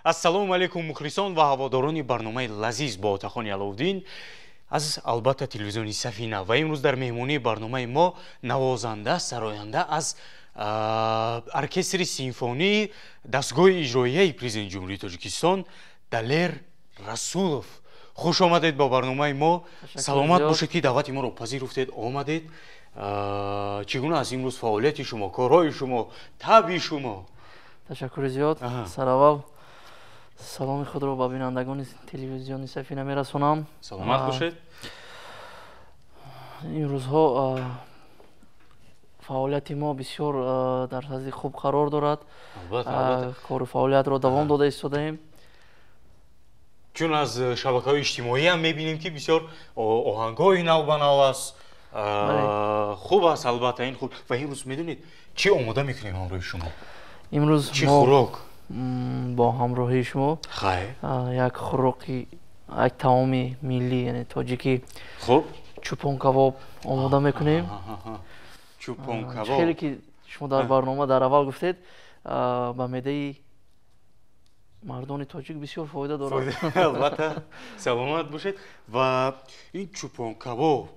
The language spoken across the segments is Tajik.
Ассалому алайкум, мухлисон ва ҳаводорони барномаи лазиз бо Отахони Аловуддин аз, албатта, телевизиони Сафина. Ва имрӯз дар меҳмонии барномаи мо навозанда, сароянда аз оркестри симфонии дастгоҳи иҷроияи Президенти Ҷумҳурии Тоҷикистон Далер Расулов. Хуш омадед ба барномаи мо, саломат бошед, ки даъвати моро пазируфтед, омадед. Чӣ гуна аст имрӯз фаъолияти шумо, корҳои шумо, табъи шумо? Ташаккури зиёд. Сараввал саломи худро ба бинандагони телевизиони Сафина мерасонам. Саломат бошед. Имрӯзҳо фаъолияти мо бисёр дар сатҳи хуб қарор дорад, кору фаъолиятро давом дода истодаем. Чун аз шабакаҳои иҷтимоӣ ҳам мебинем, ки бисёр оҳангҳои нав ба нав аст. Хуб аст, албатта, ин хуб. Ва имрӯз медонед, чӣ омода мекунем ҳамроҳи шумо? Имрӯз чӣ хӯрок? Бо ҳамроҳии шумо як хӯроки, як таоми миллӣ, яъне тоҷикӣ, хуб, чӯпонкабоб омода мекунем. Чӯпонкабоб. Хеле ки шумо дар барнома дар аввал гуфтед, ба меъдаи мардони тоҷик бисёр фоида дорад. Албатта, саломат бошед. Ва ин чӯпонкабоб,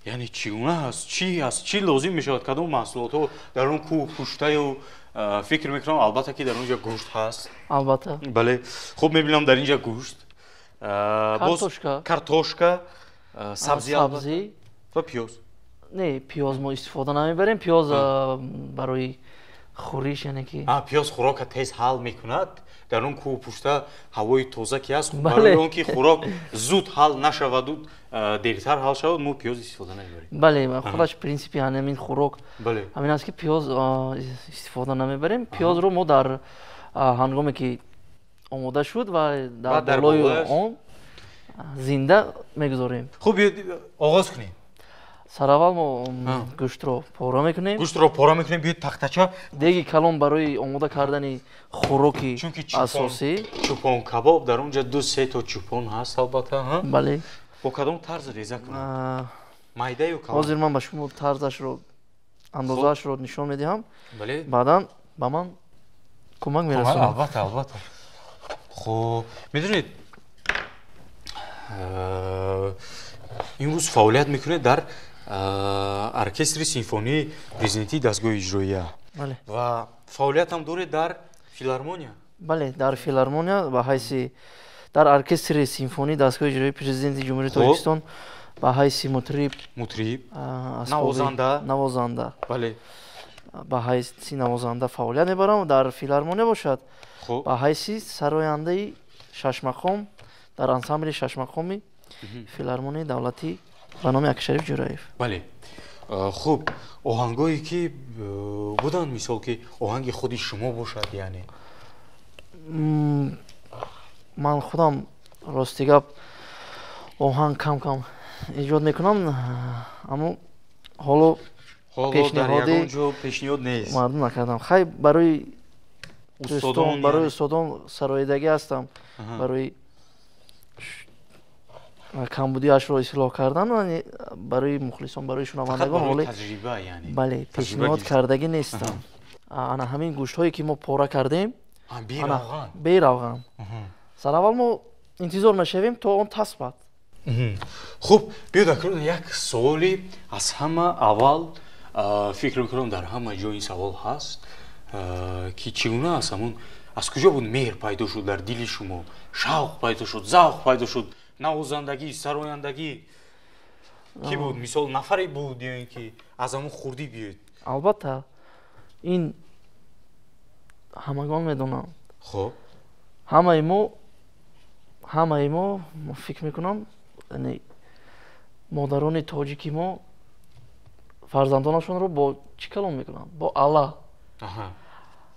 яъне чӣ гуна аст, чӣ аст, чӣ лозим мешавад, кадом маҳсулотҳо дар он? Кӯ пуштаю, фикр мекунам, албатта, ки дар он ҷо гӯшт ҳаст. Албатта. Бале, хуб, мебинам, дар ин ҷо гӯшт, картошка, картошка, сабзӣ сабзӣ ва пиёз. Не, пиёз мо истифода намебарем. Пиёз барои хӯриш, яъне ки Пиёз хӯрока тез ҳал мекунад. Дар он кӯҳу пушта ҳавои тоза ки аст, барои он ки хӯрок зуд ҳал нашаваду дертар ҳал шавад, мо пиёз истифода намебарем. Бале, худаш принсипи ҳамин хӯрок ҳамин аст, ки пиёз истифода намебарем. Пиёзро мо дар ҳангоме ки омода шуд ва дар болои он зинда мегузорем. Хуб, оғоз кунем. Сараввал мо гӯштро пора мекунем. Гӯштро пора мекунем. Биёед, тахтача. Деги калон барои омода кардани хӯроки асосӣ. Чӯпон кабоб, дар он ҷо ду се то чӯпон ҳаст, албатта. Бале. Бо кадом тарз реза кунам, майда ё калон? Ҳозир ман ба шумо тарзашро, андозаашро нишон медиҳам, баъдан ба ман кӯмак мерасонад. Албатта, албатта. Хуб, медонед, имрӯз фаъолият мекунед дар оркестри симфонии президентии дастгоҳи иҷроия ва фаъолиятам доред дар филармония. Бале, дар филармония ба ҳайси, дар оркестри симфонии дастгоҳи иҷроии Президенти Ҷумҳурии Тоҷикистон ба ҳайси мутриб. Мутриб, навозанда. Навозанда, ба ҳайси навозанда фаъолият мебарам. Дар филармония бошад, ба ҳайси сарояндаи шашмақом дар ансамбли шашмақоми филармонияи давлатӣ ба номи Акашариф Ҷӯраев. Бале, хуб, оҳангое ки буданд, мисол, ки оҳанги худи шумо бошад, яъне? Ман худам, рости гап, оҳанг кам кам эҷод мекунам, аммо ҳоло пешниҳоди пешниҳод нест. Мардум накардам. Хай, барои дӯстон, барои устодон сароидагӣ ҳастам, барои камбудиашро ислоҳ кардан, барои мухлисон, барои шунавандагон. Бале, пешниҳод кардагӣ нестам. Ана ҳамин гӯштҳое ки мо пора кардем беравған, сараввал мо интизор мешавем, то он таспад. Хуб, биёд, акнун як суоли аз ҳама аввал, фикр мекунам, дар ҳама ҷо ин савол ҳаст, ки чӣ гуна аст ҳамун, аз куҷо буд меҳр пайдо шуд дар дили шумо, шавқ пайдо шуд, завқ пайдо шуд, навозандагӣ, сарояндагӣ? Кӣ буд, мисол, нафаре буд ё ин ки аз ҳамун хурдӣ биёед? Албатта, ин ҳамагон медонанд. Хуб. Ҳамаи мо, фикр мекунам, модарони тоҷики мо фарзандонашонро бо чӣ калон мекунанд? Бо алла.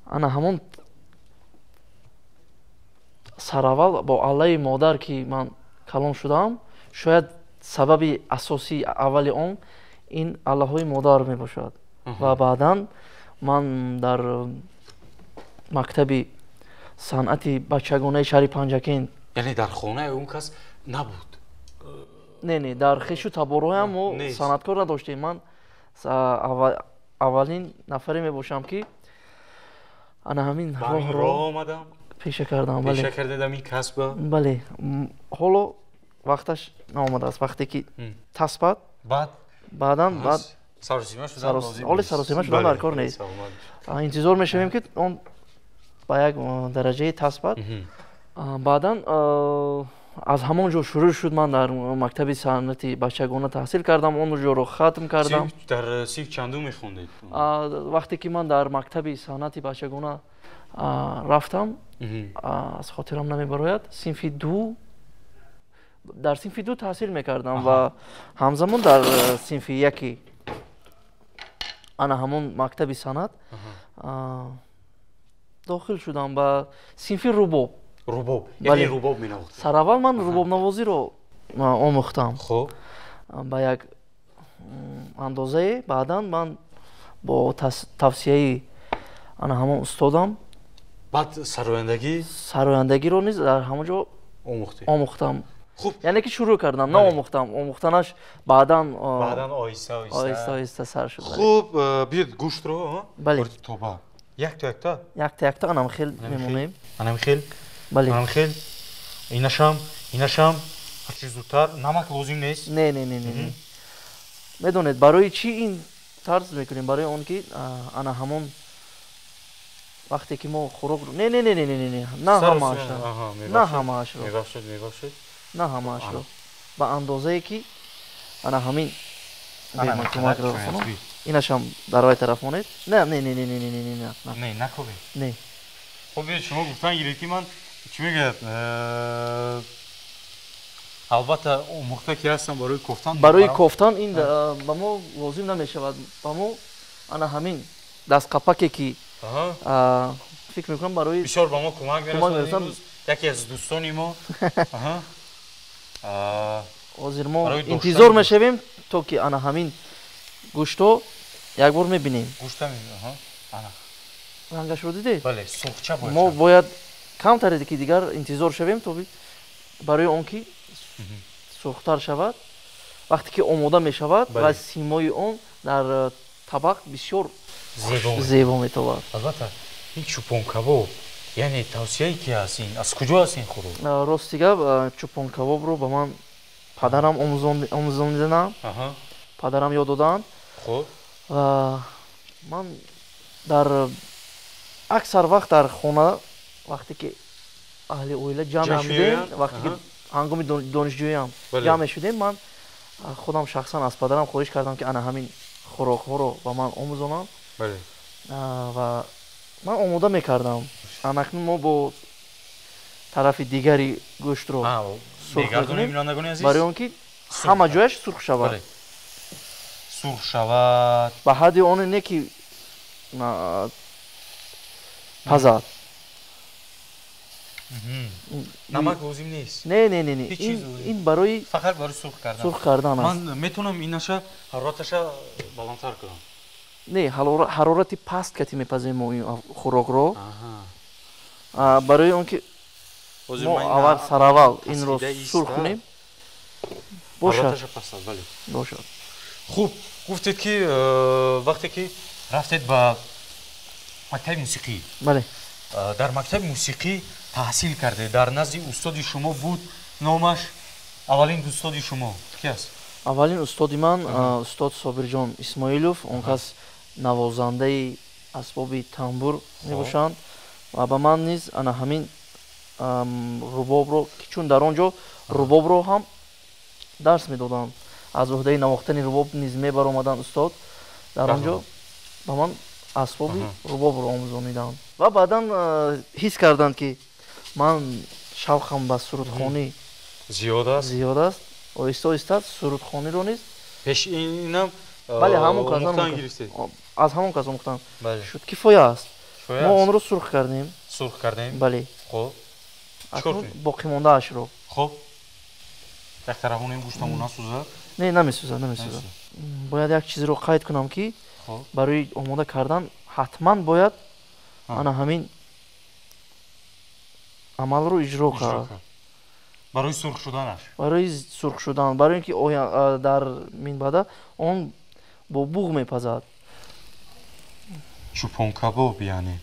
Ана ҳамон сараввал бо аллаи модар ки ман калон шудаам, шояд сабаби асосии аввали он ин аллаҳои модар мебошад. Ва баъдан ман дар мактаби санъати бачагонаи шаҳри Панҷакент. Яъне дар хонаи он кас набуд? Не, дар хешу таборҳоям мо санъаткор надоштем. Ман аввалин нафаре мебошам, ки ана ҳамин роҳро омадам. Пеша кардам, бале. Пеша кардед ҳамин касба? Бале. Ҳоло вақташ наомадааст. Вақте ки таспад, баъд баъдан баъд саросима шудан лозим. Ҳоло саросима шудан дар кор нест. Интизор мешавем, ки он ба як дараҷаи таспад. Баъдан аз ҳамон ҷо шурӯъ шуд. Ман дар мактаби санъати бачагона таҳсил кардам, он ҷоро хатм кардам. Дар синф чандум мехондед? Вақте ки ман дар мактаби санъати бачагона рафтам, аз хотирам намебарояд, синфи ду, дар синфи ду таҳсил мекардам ва ҳамзамон дар синфи яки ана ҳамон мактаби санъат дохил шудам ба синфи рубоб. Рубоб, яъне рубоб менавохтед? Сараввал ман рубобнавозиро омӯхтам. Хуб. Ба як андозае. Баъдан ман бо тавсияи ана ҳамон устодам баъд сарояндагӣ? Сарояндагиро низ дар ҳамон ҷо омӯхтам. Хуб. Яъне ки шурӯъ кардам, на омӯхтам. Омӯхтанаш баъдан баъдан оҳиста оҳиста оҳиста оҳиста сар шуд. Хуб, биёед гӯштро. Бале. Тоба. Якта якта? Якта якта анам хел мемонем. Анам хел? Бале. Анам хел? Инашам, инашам, ҳарчи зудтар. Намак лозим нест? Не, не, не, не. Медонед, барои чӣ ин тарз мекунем? Барои он ки ана ҳамон вақте ки мо хӯрок, не, не, не, не, не, не, на ҳамаашро, на ҳамаашро. Мебахшед, мебахшед. На ҳамаашро. Ба андозае ки ана ҳамин кӯмак расонам. Инашам дар вай тараф монед. Не, не, не, не, не, не, не, не. Не, накобед. Не. Хуб, биёед, шумо гуфтан гиред, ки ман чӣ мегӯяд, албатта омӯхта ки ҳастам барои кофтан. Барои кофтан ин ба мо лозим намешавад. Ба мо ана ҳамин дастқапаке ки фикр мекунам барои бисёр ба мо кӯмак мерасонад. Яке аз дӯстони мо. Ҳозир мо интизор мешавем, то ки ана ҳамин гӯшто як бор мебинем. Гӯшта ана. Рангашро дидед? Бале, сурхча бояд. Мо бояд камтаре ки дигар интизор шавем, то барои он ки сурхтар шавад. Вақте ки омода мешавад ва симои он дар табақ бисёр зебо метобад. Албатта, ин чӯпонкабоб, яъне тавсияе ки аст, ин аз куҷо аст ин хӯрок? Рости гап, чӯпонкабобро ба ман падарам омӯзониданд, падарам ёд доданд. Хуб. Ва ман дар аксар вақт дар хона, вақте ки аҳли оила ҷамъ мешудем, вақте ки ҳангоми донишҷӯиам ҷамъ мешудем, ман худам шахсан аз падарам хоҳиш кардам, ки ана ҳамин хӯрокҳоро ба ман омӯзонанд. Ва ман омода мекардам. Анакнун мо бо тарафи дигари гӯштро сурх мекунем, барои он ки ҳама ҷояш сурх шавад. Сурх шавад. Ба ҳадди оне не ки пазад. Намак лозим нест? Не, не, не, не. Ин барои фақат барои сурх кардан. Сурх кардан аст. Ман метавонам инаша ҳарораташа баландтар кунам? Не, ҳарорати паст кати мепазем мо ин хӯрокро. Барои он ки мо аввал сараввал инро сурх кунем. Бошад. Бошад. Хуб, гуфтед ки вақте ки рафтед ба мактаби мусиқӣ. Бале. Дар мактаби мусиқӣ таҳсил кардед, дар назди устоди шумо буд, номаш, аввалин устоди шумо ки аст? Аввалин устоди ман устод Собирҷон Исмоилов, он кас навозандаи асбоби тамбур мебошанд ва ба ман низ ана ҳамин рубобро, чун дар он ҷо рубобро ҳам дарс медоданд, аз уҳдаи навохтани рубоб низ мебаромаданд устод, дар он ҷо ба ман асбоби рубобро омӯзониданд ва баъдан ҳис карданд, ки ман шавқам ба сурудхонӣ зиёд аст, зиёд аст. Оҳиста оҳиста сурудхониро низ пеш инам. Бале, ҳамон кас аз ҳамон кас омӯхтан шуд, кифоя аст. Мо онро сурх кардем. Сурх кардем? Бале. Хуб, акнун боқимондаашро. Хуб, як тарафонем гӯштамон насӯзад? Не, намесӯзад, намесӯзад. Бояд як чизро қайд кунам, ки барои омода кардан ҳатман бояд ана ҳамин амалро иҷро кард. Барои сурх шуданаш? Барои сурх шудан, барои ин ки дар минбаъда он бо буғ мепазад. Чӯпонкабоб, яъне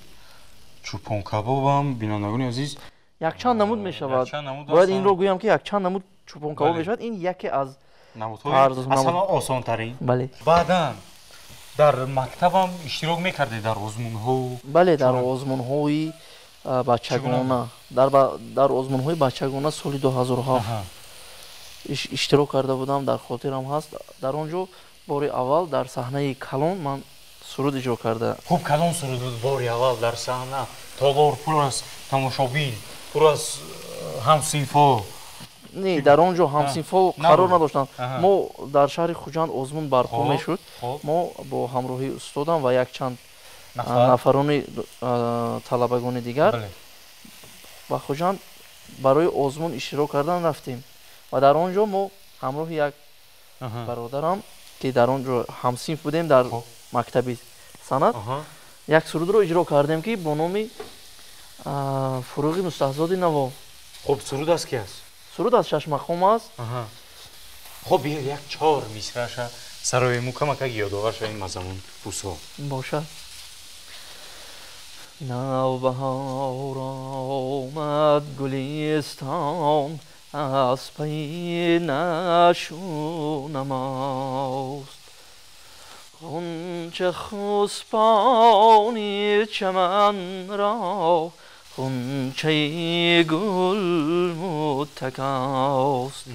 Чӯпон кабобам, бинандагони азиз, якчанд намуд мешавад. Бояд инро гӯям, ки якчанд намуд чӯпон кабоб мешавад. Ин яке аз намудҳои аз ҳама осонтарин. Бале. Баъдан дар мактабам иштирок мекардед дар озмунҳо? Бале, дар озмунҳои бачагона, дар озмунҳои бачагона соли 2007 иштирок карда будам, дар хотирам ҳаст. Дар он ҷо бори аввал дар саҳнаи калон ман суруд иҷро карда. Хуб, калон суруд буд бори аввал дар саҳна, толор пур аз тамошобин, пур аз ҳамсинфҳо. Не, дар он ҷо ҳамсинфҳо қарор надоштанд. Мо дар шаҳри Хуҷанд озмун барпо мешуд. Мо бо ҳамроҳии устодам ва якчанд нафарони талабагони дигар ба Хуҷанд барои озмун иштирок кардан рафтем ва дар он ҷо мо ҳамроҳи як бародарам, ки дар он ҷо ҳамсинф будем дар мактаби санъат, як сурудро иҷро кардем, ки бо номи Фуруғи Мустаҳзоди Наво. Хуб, суруд аз ки аст? Суруд аз Шашмақом аст. Хуб, як чор мисраша сарои мукамака ёдовар шавем аз ҳамон рӯзҳо. Бошад. Навбаҳор омад гулистон, аз пайи нашу намост. Ғунча хусбони чаманро, ғунчаи гул муттакост.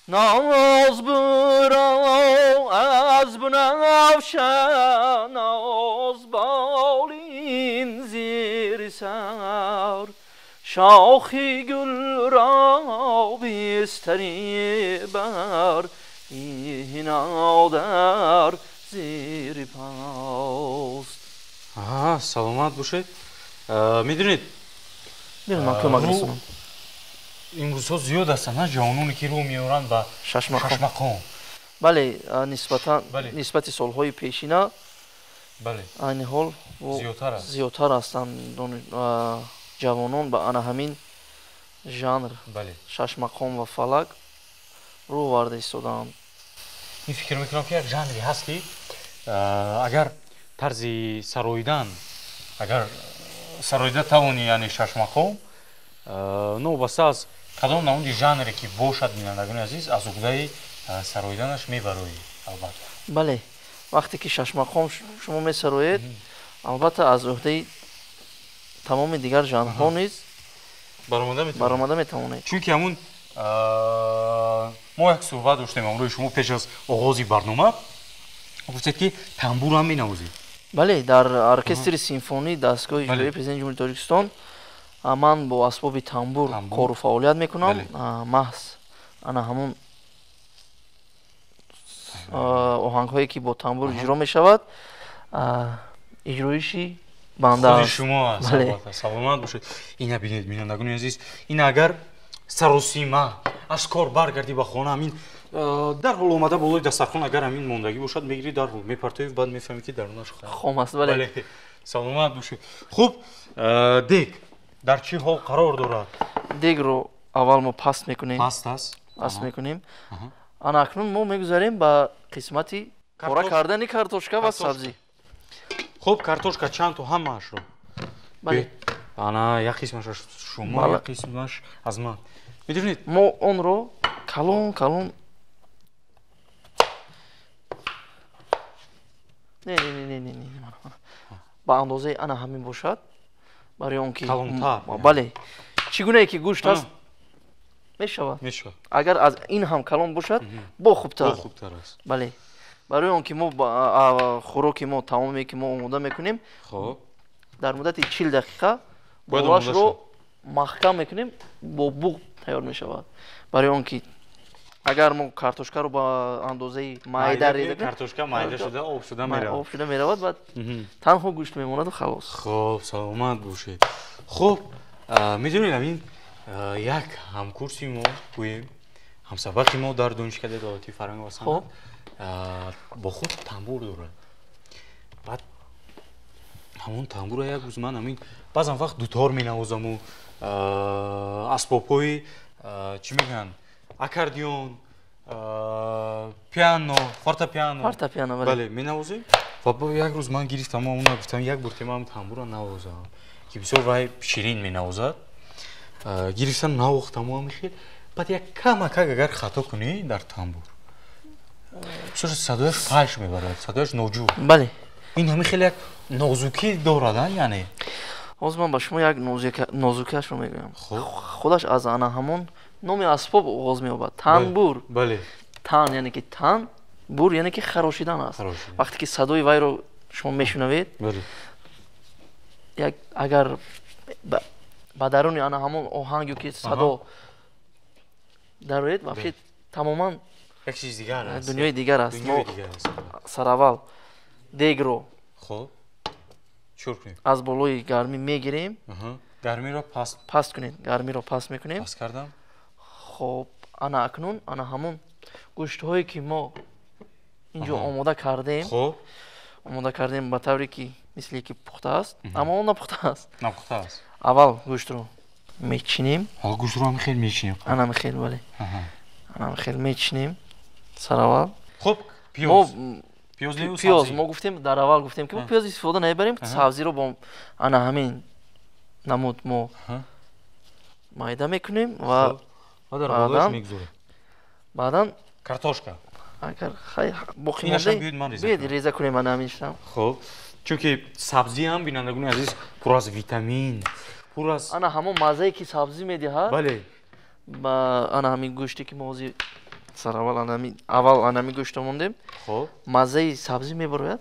Ноз буро аз бунафша, ноз болин зири сар, шохи гулро бистари бар, ин дар зири пост. Саломат бошед. Медонед, ман кӯмак расонам. Имрӯзҳо зиёд ҳастанд ҷавононе, ки рӯ меоранд ба Шашмақом. Бале, нисбатан нисбати солҳои пешина айни ҳол зиёдтар ҳастанд ҷавонон ба ана ҳамин жанр шашмақом ва фалак рӯ оварда истодаанд. Ин фикр мекунам, ки як жанре ҳаст, ки агар тарзи сароидан, агар сароида тавонӣ, яъне шашмақом, новобаста аз кадом намуди жанре ки бошад, бинандагони азиз, аз уҳдаи сароиданаш мебароӣ, албатта. Бале, вақте ки шашмақом шумо месароед, албатта аз уҳдаи тамоми дигар жанрҳо низ баромада метавонед. Чунки ҳамун мо як суҳбат доштем ҳамроҳи шумо пеш аз оғози барнома, гуфтед, ки тамбур ҳам менавозед. Бале, дар оркестри симфонии дастгоҳи иҷроии Президенти Ҷумҳурии Тоҷикистон ман бо асбоби тамбур кору фаъолият мекунам. Маҳз ана ҳамун оҳангҳое, ки бо тамбур иҷро мешавад, иҷроиши банда аст. Шумо аст. Саломат бошед. Ина бинед, бинандагони азиз, ин агар саросима аз кор баргардӣ ба хона, ҳамин дарҳол омада болои дастархон агар ҳамин мондагӣ бошад, мегирӣ, дарҳол мепартоӣ, баъд мефаҳмӣ, ки дарунаш хом аст. Бале. Саломат бошед. Хуб, дег дар чӣ ҳол қарор дорад? Дегро аввал мо паст мекунем. Паст аст. Паст мекунем. Ана акнун мо мегузарем ба қисмати пора кардани картошка ва сабзӣ. Хуб, картошка чанд то, ҳамаашро? Бале. Ана як қисмаш аз шумо, як қисмаш аз ман. Медонед, мо онро калон калон, не, не, не, не, не, ба андозаи ана ҳамин бошад, барои он ки калонтар. Бале, чӣ гунае ки гӯшт аст, мешавад. Мешавад. Агар аз ин ҳам калон бошад, бо хубтар. Бо хубтар аст. Бале, барои он ки мо хӯроки мо, таоме ки мо омода мекунем, дар муддати 40 дақиқа болашро маҳкам мекунем, бо буғ тайёр мешавад. Барои он ки агар мо картошкаро ба андозаи майда реза, картошка майда шуда, об шуда меравад. Об шуда меравад, баъд танҳо гӯшт мемонаду халос. Хуб, саломат бошед. Хуб, медонед, ҳамин як ҳамкурси мо, гӯем ҳамсабақи мо дар Донишкадаи давлатии фарҳанг ва санъат бо худ тамбур дорад. Баъд ҳамон тамбура як рӯз ман ҳамин баъзан вақт дутор менавозаму асбобҳои, чӣ мегӯянд, аккордеон, пиано, фортепиано. Фортепиано. Бале, менавозем. Ва як рӯз ман гирифтам, она гуфтам, як бор темам тамбура навозам, ки бисёр вай ширин менавозад. Гирифтам, навохтам, ҳамин хел. Баъд як камакак агар хато кунӣ дар тамбур, бисёр садояш фалш мебарад, садояш ноҷур. Бале. Ин ҳамин хел як нозукӣ дорад, яъне. Ҳозир ман ба шумо як нозукиашро мегӯям. Худаш аз ана ҳамон номи асбоб оғоз меёбад. Танбур. Бале. Тан яъне ки тан, бур яъне ки харошидан аст. Вақте ки садои вайро шумо мешунавед, як агар ба даруни ана ҳамон оҳанг ё ки садо дароед, вообще тамоман як чиз дигар аст. Дунёи дигар аст. Мо сараввал дегро хоб чур кунем, аз болои гармӣ мегирем. Гармиро паст паст кунед, гармиро паст мекунем. Паст кардам. Хоб, ана акнун ана ҳамон гӯштҳое ки мо инҷо омода кардем, омода кардем ба тавре ки мисли ки пухта аст, аммо он напухта аст. Напухта аст. Аввал гӯштро мечинем. Гӯштро ҳам хел мечинем. Анам хел, бале, анам хел мечинем сараввал. Хуб, пиёз. Пиёз мо гуфтем, дар аввал гуфтем ки мо пиёз истифода намебарем, сабзиро бо ана ҳамин намуд мо майда мекунем ва баъдан картошка. Агар хай боқӣ монда, биёед реза кунем ана ҳамин. Хуб, чунки сабзӣ ҳам, бинандагони азиз, пур аз витамин, пур аз ана ҳамон маззае ки сабзӣ медиҳад. Бале. Ба ана ҳамин гӯште ки мо ҳозир сараввал ана ҳамин аввал ана ҳамин гӯшто мондем, маззаи сабзӣ мебарояд,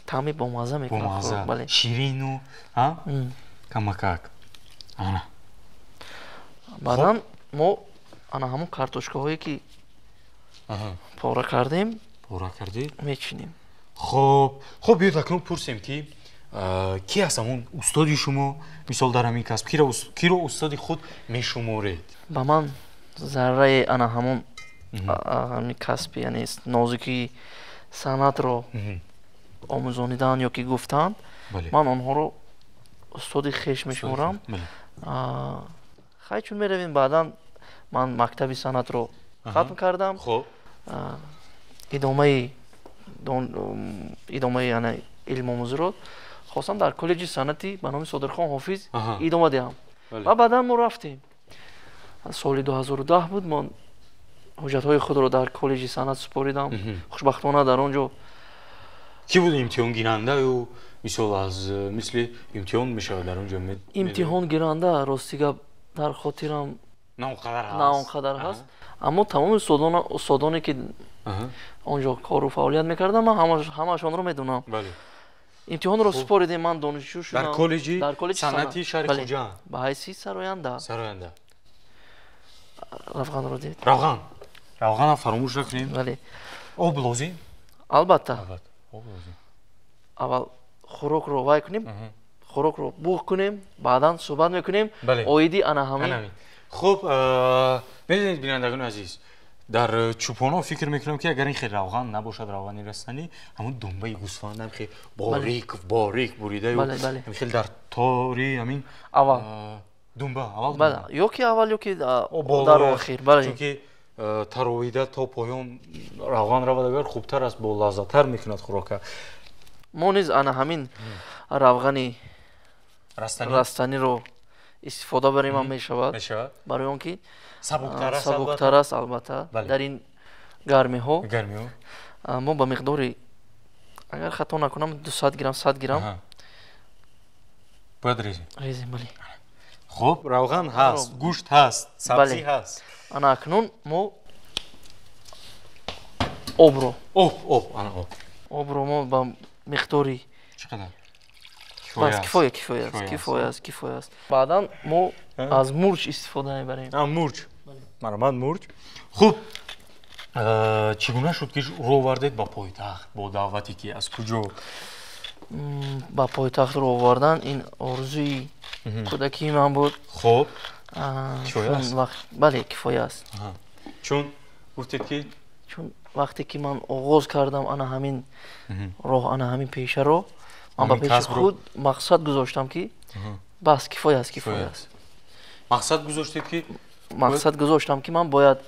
таъми бомазза мекунад. Бале, ширину камакак. Ана баъдан мо ана ҳамон картошкаҳое ки пора кардем, пора кардед, мечинем. Хоб, хоб, биёед акнун пурсем, ки ки аст ҳамон устоди шумо, мисол, дар ҳамин касб киро устоди худ мешуморед? Ба ман зарраи ана ҳамон ҳамин касби, яъне нозукии санъатро омӯзонидан ё ки гуфтанд, ман онҳоро устоди хеш мешуморам. Хай, чун меравем, баъдан ман мактаби санъатро хатм кардам, идомаи ана илмомӯзиро хостам дар коллеҷи санъати ба номи Содирхон Ҳофиз идома диҳам ва баъдан мо рафтем. Соли 2010 буд, ман ҳуҷҷатҳои худро дар коллеҷи санъат супоридам. Хушбахтона, дар он ҷо Кӣ буд имтиҳонгирандаю, мисол, аз мисли имтиҳон мешавад дар он ҷо? Имтиҳонгиранда, рости гап, дар хотирам на он қадар ҳаст. На он қадар ҳаст, аммо тамоми устодоне ки он ҷо кору фаъолият мекардам, ман ҳамаашонро медонам. Имтиҳонро супоридем, ман донишҷӯ шудам. Дар коллеҷи санъати шаҳри Хуҷанд. Ба ҳайси сароянда. Сароянда. Равғанро дид. Равған, равғанам фаромӯш накунем. Бале. Об лозим. Албатта. Албатта, об лозим. Аввал хӯрокро вай кунем, хӯрокро буғ кунем, баъдан суҳбат мекунем оиди ана ҳамин. Хуб, медонед, бинандагони азиз, дар чӯпонҳо фикр мекунам, ки агар ин хел равған набошад, равғани растанӣ, ҳамун думбаи гӯсфандам хел борик борик буридаю ҳамин хел дар тори ҳамин аввал думба аввал. Ё ки аввал, ё ки дар охир, бале. Чунки таровида то поён равған равад, агар хубтар аст, болаззаттар мекунад хӯрока. Мо низ ана ҳамин равғани растаниро истифода барем ҳам мешавад, барои он ки сабуктар аст, албатта, дар ин гармиҳо. Мо ба миқдори, агар хато накунам, 200 грамм, 100 грамм бояд резем. Резем, бале. Хуб, равған ҳаст, гӯшт ҳаст, сабзӣ ҳаст. Ана акнун мо обро Об, об, ана об. Обро мо ба миқдори Чӣ қадар? Бас, кифоя, кифоя аст, кифоя аст, кифоя аст. Баъдан мо аз мурч истифода мебарем. Мурч, марҳамат, мурч. Хуб, чӣ гуна шуд, ки рӯ овардед ба пойтахт? Бо даъвате ки аз куҷо? Ба пойтахт рӯ овардан ин орзуи кӯдакии ман буд. Хуб. Бале, кифоя аст. Чун гуфтед, ки Чун вақте ки ман оғоз кардам ана ҳамин роҳ, ана ҳамин пешаро, ман ба пеши худ мақсад гузоштам, ки бас, кифоя аст, кифоя аст. Мақсад гузоштед, ки Мақсад гузоштам, ки ман бояд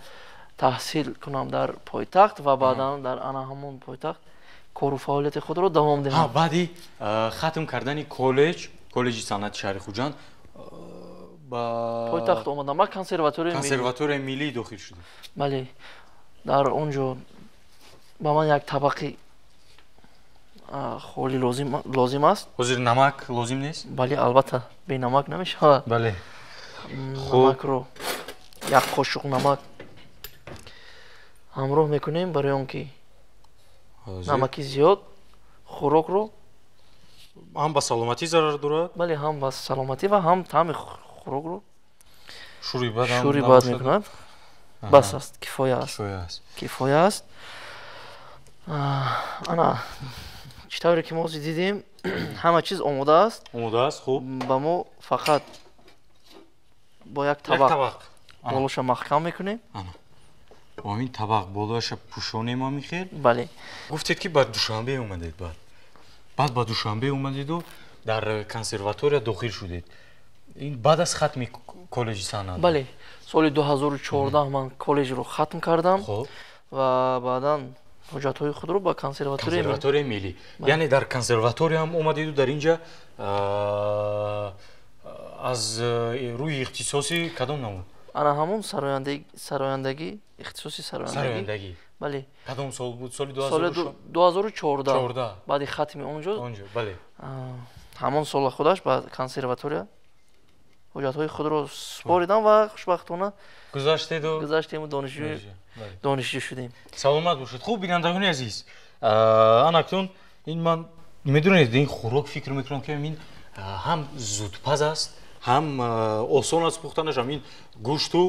таҳсил кунам дар пойтахт ва баъдан дар ана ҳамон пойтахт кору фаъолияти худро давом диҳам. Баъди хатм кардани коллеҷи санъати шаҳри Хуҷанд ба пойтахт омадам, ба консерваторияи миллӣ дохил шудем. Бале, дар он ҷо ба ман як табақи холӣ лозим аст. Ҳозир намак лозим нест? Бале, албатта, бе намак намешавад. Бале. Намакро як қошуқ намак ҳамроҳ мекунем, барои он ки намаки зиёд хӯрокро ҳам ба саломатӣ зарар дорад. Бале, ҳам ба саломатӣ ва ҳам таъми хӯрокро шӯри бад мекунад. Бас аст, кифоя аст, кифоя аст. Ана чӣ тавре ки мо ҳозир дидем, ҳама чиз омода аст. Омода аст, хуб. Ба мо фақат бо як табақ болоша маҳкам мекунем. Бо ҳамин табақ болояша пӯшонем ҳамин хел? Бале. Гуфтед ки ба Душанбе омадед, баъд ба Душанбе омадеду дар консерватория дохил шудед. Ин баъд аз хатми коллеҷи санъат? Бале, соли 2014 ман коллеҷро хатм кардам ва баъдан ҳуҷҷатҳои худро ба консерваторияи миллӣ. Яъне дар консерватория ҳам омадеду дар инҷа аз рӯи ихтисоси кадом намуд? Ана ҳамон сарояндагӣ, ихтисоси сарояндагӣ. Бале. Кадом сол буд? Соли 2014. Баъди хатми он ҷо ҳамон сола худаш ба консерватория ҳуҷҷатҳои худро супоридам ва хушбахтона гузаштему донишҷӯ шудем. Саломат бошед. Хуб, бинандагони азиз, анакнун ин ман медонед, ин хӯрок фикр мекунам ки ин ҳам зудпаз аст, ҳам осон аст пухтанаш, ҳам ин гӯшту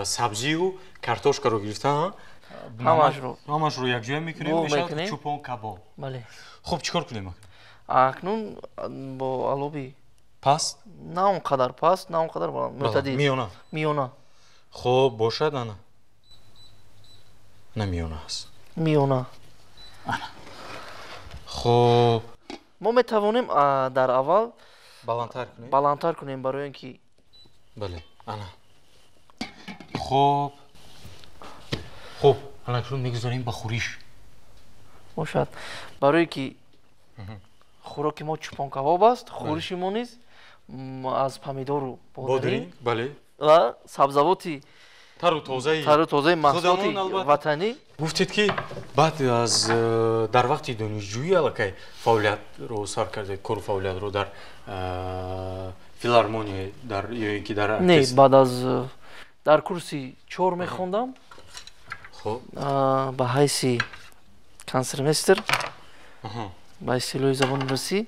сабзию картошкаро гирифта ҳамашро якҷоя мекунем, мешавад чӯпон кабоб. Бале. Хуб, чӣ кор кунем? Акнун бо алоби паст? На он қадар паст, на он қадар баланд, мӯътадил. Миёна. Миёна. Хуб, бошад, ана. На миёна аст. Миёна. Ана. Хуб. Мо метавонем дар аввал баландтар кунем. Баландтар кунем барои ин ки бале, ана. Хуб. Хуб, ана акнун мегузорем ба хӯриш. Бошад. Барои ки хӯроки мо чӯпонкабоб аст, хӯриши мо низ аз помидору бодиринг, бале, ва сабзавоти тару тозаи маҳсулоти ватанӣ. Гуфтед ки баъд аз дар вақти донишҷӯӣ аллакай фаъолиятро сар кардед, кору фаъолиятро дар филармония, дар ё ин ки дар не, баъд аз дар курси 4 мехондам. Хуб, ба ҳайси консермейстер ба истилоҳи забони русӣ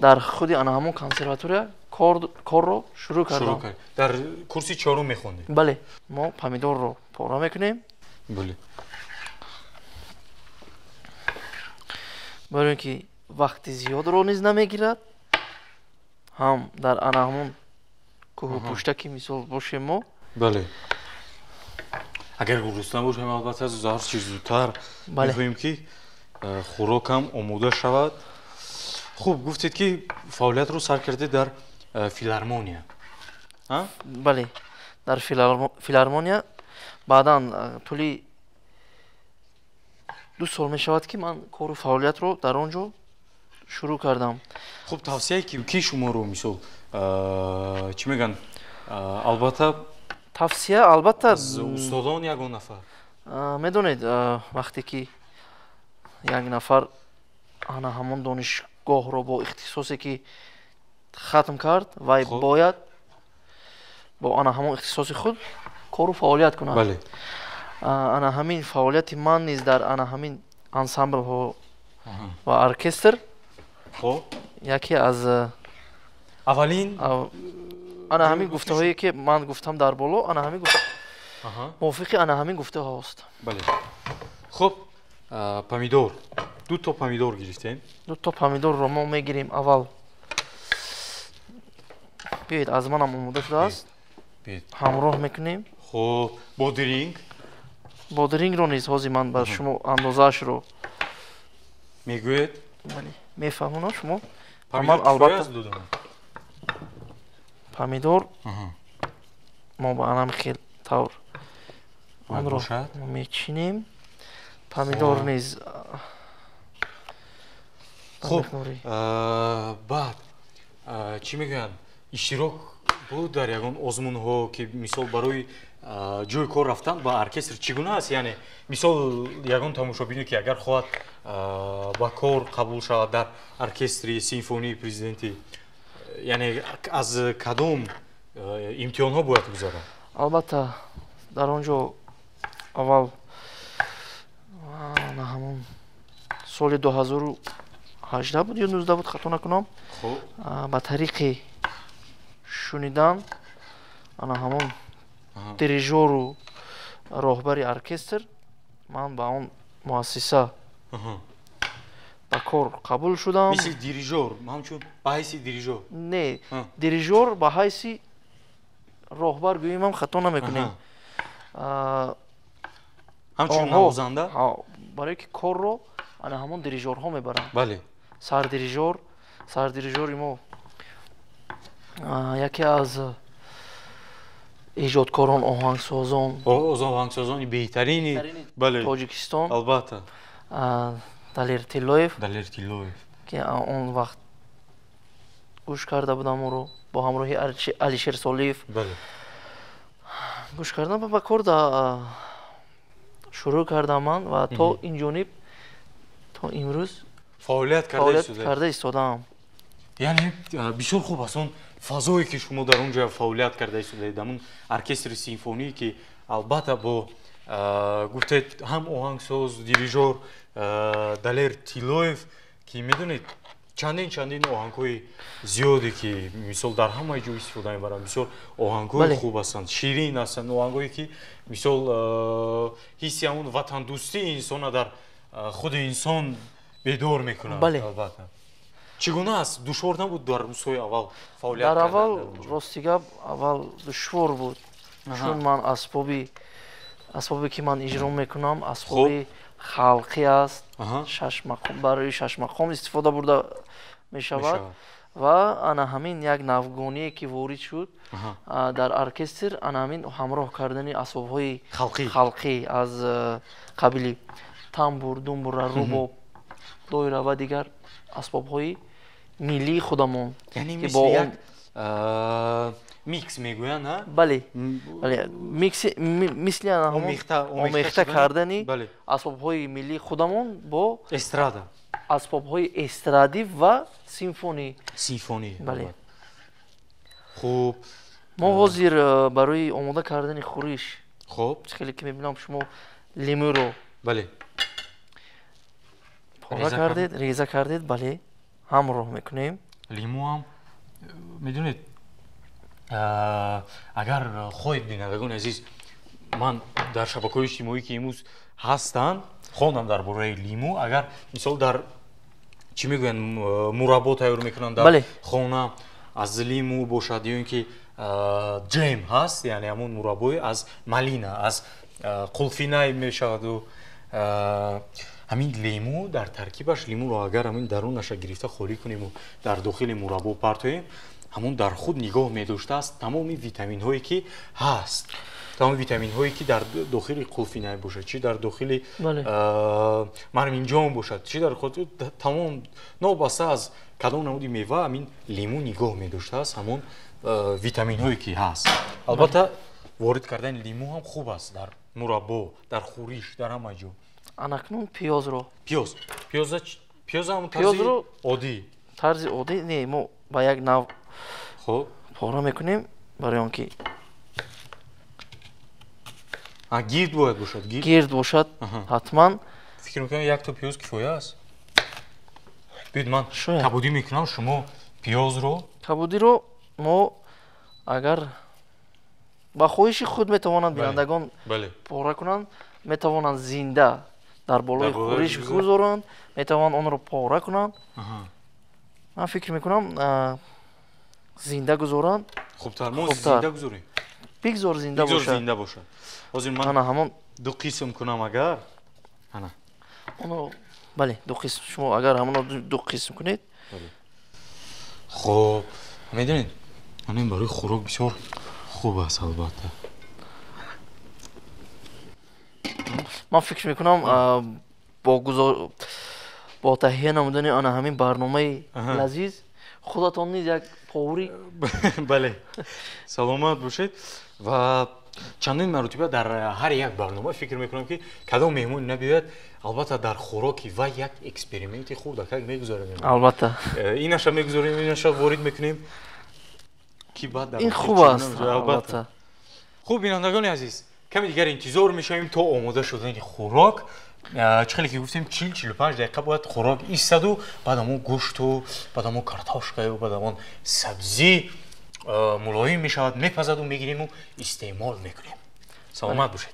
дар худи ана ҳамон консерватория корро шурӯъ кардам. Дар курси 4 мехондед? Бале. Мо помидорро пора мекунем. Бале. Барои ин ки вақти зиёдро низ намегирад, ҳам дар ана ҳамон кӯҳу пушта ки мисол бошем мо. Бале. Агар гурусна бошем, албатта ҳар чи зудтар мехоҳем ки хӯрокам омода шавад. Хуб, гуфтед ки фаъолиятро сар кардед дар филармония. Бале, дар филармония. Баъдан тӯли 2 сол мешавад ки ман кору фаъолиятро дар он ҷо шурӯъ кардам. Хуб, тавсияе ки шуморо мисол чӣ мегӯянд, албатта тавсия, албатта аз устодон ягон нафар. Медонед, вақте ки як нафар ана ҳамон донишгоҳро бо ихтисосе ки хатм кард, вай бояд бо ана ҳамон ихтисоси худ кору фаъолият кунад. Бале. Ана ҳамин фаъолияти ман низ дар ана ҳамин ансамблҳо ва оркестр яке аз аввалин ана ҳамин гуфтаҳое ки ман гуфтам дар боло, ана ҳамин мувофиқи ана ҳамин гуфтаҳост. Бале. Хуб, помидор. 2 то помидор гирифтем. 2 то помидорро мо мегирем аввал. Биёед, аз манам омода шудааст. Ҳамроҳ мекунем. Хуб, бодиринг. Бодирингро низ ҳозир ман ба шумо андозаашро мегӯед. Бале, мефаҳмонам шумо. Ман албатта помидор мо ба анам хел тавр онро мечинем. Помидор низ Хуб, баъд чӣ мегӯянд, иштирок буд дар ягон озмунҳо, ки мисол барои ҷои кор рафтан ба оркестр чӣ гуна аст? Яъне мисол ягон тамошобине, ки агар хоҳад ба кор қабул шавад дар оркестри симфонии президентӣ, яъне аз кадом имтиҳонҳо бояд гузарад? Албатта, дар он ҷо аввал ҳамон соли 2018 буд ё 19 буд, хато накунам, ба тариқи шунидан ана ҳамон дирижору роҳбари оркестр ман ба он муассиса ба кор қабул шудам. Мисли дирижор, ҳамчун ба ҳайси дирижор? Не, дирижор ба ҳайси роҳбар гӯем ҳам хато намекунем. Ҳамчун навозанда? Барое ки корро ана ҳамон дирижорҳо мебаранд. Бале. Сардирижори мо яке аз эҷодкорон, оҳангсозон, оҳангсозони беҳтарини Тоҷикистон, албатта, Далер Тиллоев, Далер Тиллоев, ки он вақт гӯш карда будам ӯро бо ҳамроҳи Алишер Солиев гӯш кардам ва ба кор шурӯъ кардам ман ва то ин ҷониб то имрӯз фаъолият карда истодаам. Яъне бисёр хуб аст он фазое, ки шумо дар он ҷо фаъолият карда истодаед, ҳамун оркестри симфонӣ, ки албатта бо гуфтед ҳам оҳангсоз, дирижор Далер Тиллоев, ки медонед чандин чандин оҳангҳои зиёде, ки мисол дар ҳамаи ҷо истифода мебаранд, бисёр оҳангҳои хуб ҳастанд, ширин ҳастанд, оҳангҳое, ки мисол ҳисси ҳамун ватандӯстии инсона дар худи инсон бедор мекунад. Албатта, чӣ гуна аст? Душвор набуд дар рӯзҳои аввал фаъолият? Дар аввал, рости гап, аввал душвор буд, чун ман асбобе, ки ман иҷро мекунам, асбоби халқӣ аст, барои шашмақом истифода бурда мешавад ва ана ҳамин як навгоние, ки ворид шуд дар оркестр, ана ҳамин ҳамроҳ кардани асбобҳои халқӣ аз қабили тамбур, думбура, рубоб, доира ва дигар асбобҳои миллии худамон. Яъне мисли як микс мегӯянд, а? Бале, микс, мисли омехта кардани асбобҳои миллии худамон бо эстрада, асбобҳои эстрадӣ ва симфонӣ. Симфонӣ. Бале. Хуб. Мо ҳозир барои омода кардани хӯриш, хеле ки мебинам, шумо лимӯро пора кардед, реза кардед, бале, ҳамроҳ мекунем. Лимӯ ҳам, медонед, агар хоҳед, бинандагони азиз, ман дар шабакаҳои иҷтимоӣ, ки имрӯз ҳастанд, хондам дар бораи лимӯ. Агар мисол дар чӣ мегӯянд, мураббо тайёр мекунанд дар хона, аз лимӯ бошад ё ин ки ҷем ҳаст, яъне ҳамон мураббои аз малина, аз қулфинай мешаваду ҳамин лимӯ дар таркибаш, лимӯро агар ҳамин дарунаша гирифта холӣ кунему дар дохили мураббо партоем, ҳамон дар худ нигоҳ медоштааст тамоми витаминҳое, ки ҳаст, тамоми витаминҳое, ки дар дохили қулфинай бошад, чи дар дохили марминҷон бошад, чи дар тамом, новобаста аз кадом намуди мева, ҳамин лимӯ нигоҳ медоштааст ҳамон витаминҳое, ки ҳаст. Албатта, ворид кардани лимӯ ҳам хуб аст дар мураббо, дар хӯриш, дар ҳама ҷо. Анакнун пиёзро. Пиёз, пиёз ҳамон тарзи оддӣ? Тарзи оддӣ не, мо ба як нав пора мекунем, барои он ки гирд бояд бошад. Гирд бошад ҳатман. Фикр мекунам, якто пиёз кифоя аст. Биёед, ман кабудӣ мекунам, шумо пиёзро. Кабудиро мо агар ба хоҳиши худ метавонанд бинандагон пора кунанд, метавонанд зинда дар болои хӯриш гузоранд, метавонанд онро пора кунанд. Ман фикр мекунам, зинда гузоранд хубтар. Мо зинда гузорем. Бигзор зинда бошад. Зинда бошад. Ҳозир ман ҳамон ду қисм кунам, агар ана оно, бале, ду қисм, шумо агар ҳамоно ду қисм кунед. Хуб, медонед, ҳамин барои хӯрок бисёр хуб аст, албатта. Ман фикр мекунам, бо Бо таҳия намудани ана ҳамин барномаи лазиз худатон низ як повари. Бале, саломат бошед. Ва чандин маротиба дар ҳар як барнома фикр мекунам, ки кадом меҳмон набиёяд, албатта дар хӯроки вай як эксперименти хурдакак мегузаронем. Албатта. Инаша мегузорем, инаша ворид мекунем, ки баъд ин хуб аст, албатта. Хуб, бинандагони азиз, каме дигар интизор мешавем то омода шудани хӯрок. Чӣ хеле ки гуфтем, 40-45 дақиқа бояд хӯрок истаду, баъд ҳамон гӯшту, баъд ҳамон картошкаю, баъд ҳамон сабзӣ мулоим мешавад, мепазаду мегириму истеъмол мекунем. Саломат бошед.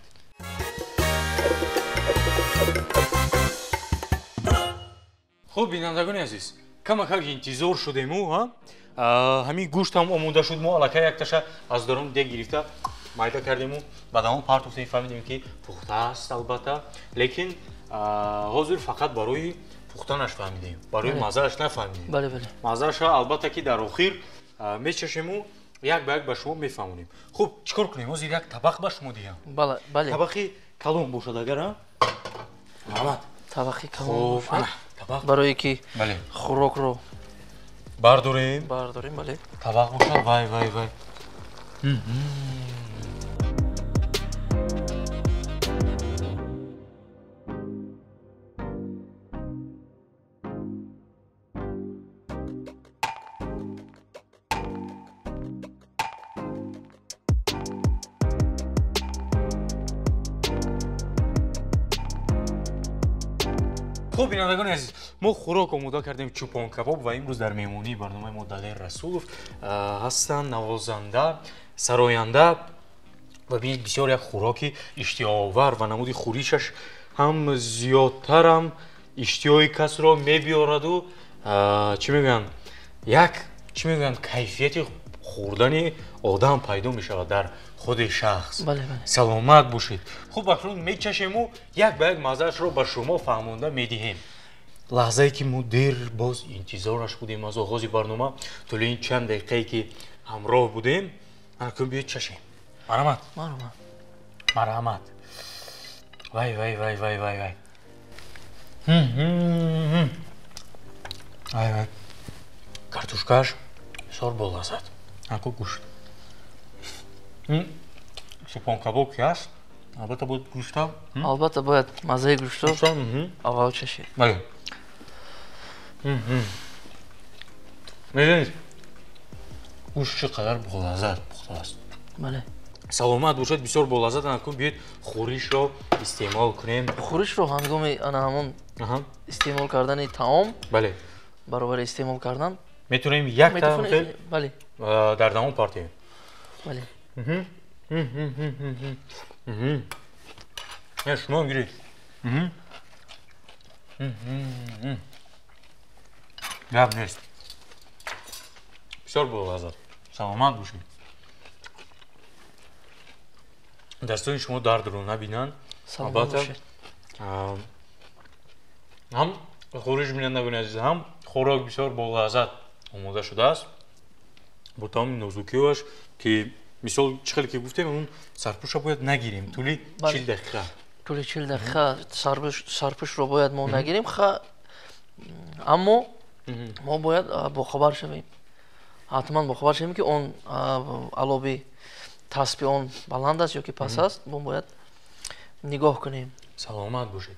Хуб, бинандагони азиз, камакак интизор шудему, ҳамин гӯшт ҳам омода шуд. Мо аллакай якташа аз дарун дег гирифта майда кардему, баъд ҳамон партофтем, фаҳмидем, ки пухта аст, албатта, лекин ҳозир фақат барои пухтанаш фаҳмидем, барои маззааш нафаҳмидем. Бале, бале. Маззааша албатта ки дар охир мечашему, як ба як ба шумо мефаҳмонем. Хуб, чӣ кор кунем? Ҳозир як табақ ба шумо диҳам. Бале. Табақи калон бошад агар, а? Марҳамат. Табақи калон бошад. Табақ. Барое ки хӯрокро бардорем. Бардорем, бале. Табақ бошад, вай, вай, вай. Хуб, бинандагони азиз, мо хӯрок омода кардем, чӯпонкабоб, ва имрӯз дар меҳмонии барномаи мо Далер Расулов ҳастанд, навозанда, сароянда. Ва бинед, бисёр як хӯроки иштиҳоовар ва намуди хӯришаш ҳам зиёдтарам иштиҳои касро мебиёраду, чӣ мегӯянд, як чӣ мегӯянд, кайфияти хӯрдани одам пайдо мешавад дар худи шахс. Саломат бошед. Хуб, акнун мечашему, як ба як маззаашро ба шумо фаҳмонда медиҳем. Лаҳзае ки мо дер боз интизораш будем аз оғози барнома, тӯли ин чанд дақиқае ки ҳамроҳ будем, акнун биёед чашем. Марҳамат. Марҳамат. Вай, вай, вай, вай, вай, вай. Вай, вай. Картошкааш бисёр болаззат. Аку гӯшт. Чӯпонкабоб ки аст, албатта бояд гӯшта. Албатта бояд маззаи гӯштро аввал чашид. Бале. Медонед, гӯшт чӣ қадар болаззат пухтааст. Бале. Саломат бошад, бисёр болаззат. Акун биёед хӯришро истеъмол кунем. Хӯришро ҳангоми ана ҳамон истеъмол кардани таом, бале, баробари истеъмол кардан метавонем як та, бале, дар давом партием. Бале. Шумо гиред. Гап нест. Бисёр болаззат. Саломат бошед. Дастони шумо дардро набинанд. Албатта ҳам хӯриш, бинандагони азиз, ҳам хӯрок бисёр болаззат омода шудааст бо тамоми нозукиҳояш, ки мисол чӣ хеле ки гуфтем, он сарпӯшро бояд нагирем тӯли 40 дақиқа. Тӯли 40 дақиқа сарпӯшро бояд мо нагирем, аммо мо бояд бохабар шавем, ҳатман бохабар шавем, ки он алоби таспи он баланд аст ё ки паст аст, мо бояд нигоҳ кунем. Саломат бошед.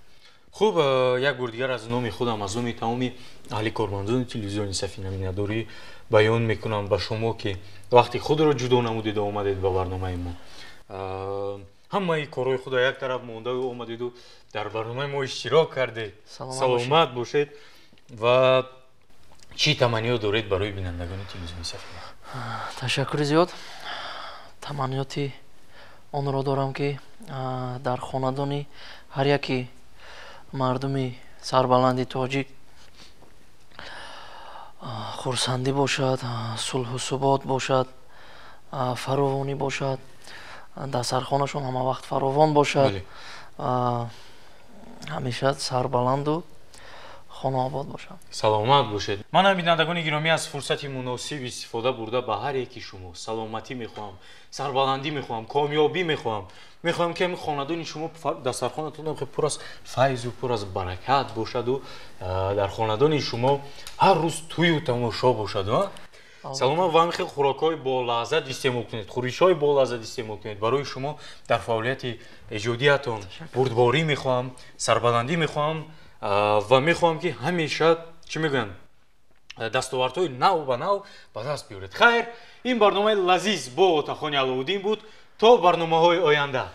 Хуб, як бор дигар аз номи худам, аз номи тамоми аҳли кормандони телевизиони Сафина миннатдорӣ баён мекунам ба шумо, ки вақти худро ҷудо намудеду омадед ба барномаи мо. Ҳамаи корҳои худро як тараф мондаю омадеду дар барномаи мо иштирок кардед. Саломат бошед. Ва чӣ таманниёт доред барои бинандагони телевизиони Сафина? Ташаккури зиёд. Таманниёти онро дорам, ки дар хонадони ҳар яке мардуми сарбаланди тоҷик хурсандӣ бошад, сулҳу субот бошад, фаровонӣ бошад, дастархонашон ҳама вақт фаровон бошад, ҳамеша сарбаланду Хонаобод бошад. Саломат бошед. Манам, бинандагони гиромӣ, аз фурсати муносиб истифода бурда, ба ҳар яки шумо саломатӣ мехоҳам, сарбаландӣ мехоҳам, комёбӣ мехоҳам. Мехоҳам, ки ҳамин хонадони шумо, дастархонатон пур аз файзу пур аз баракат бошаду дар хонадони шумо ҳар рӯз тӯю тамошо бошаду саломат ва ҳамин хел хӯрокҳои болаззат истеъмол кунед, хӯришҳои болаззат истеъмол кунед. Барои шумо дар фаъолияти эҷодиятон бурдборӣ мехоҳам, сарбаландӣ мехоҳам ва мехоҳам, ки ҳамеша, чӣ мегӯянд, дастовардҳои нав ба нав ба даст биёред. Хайр, ин барномаи лазиз бо Отахони Аловуддин буд. То барномаҳои оянда.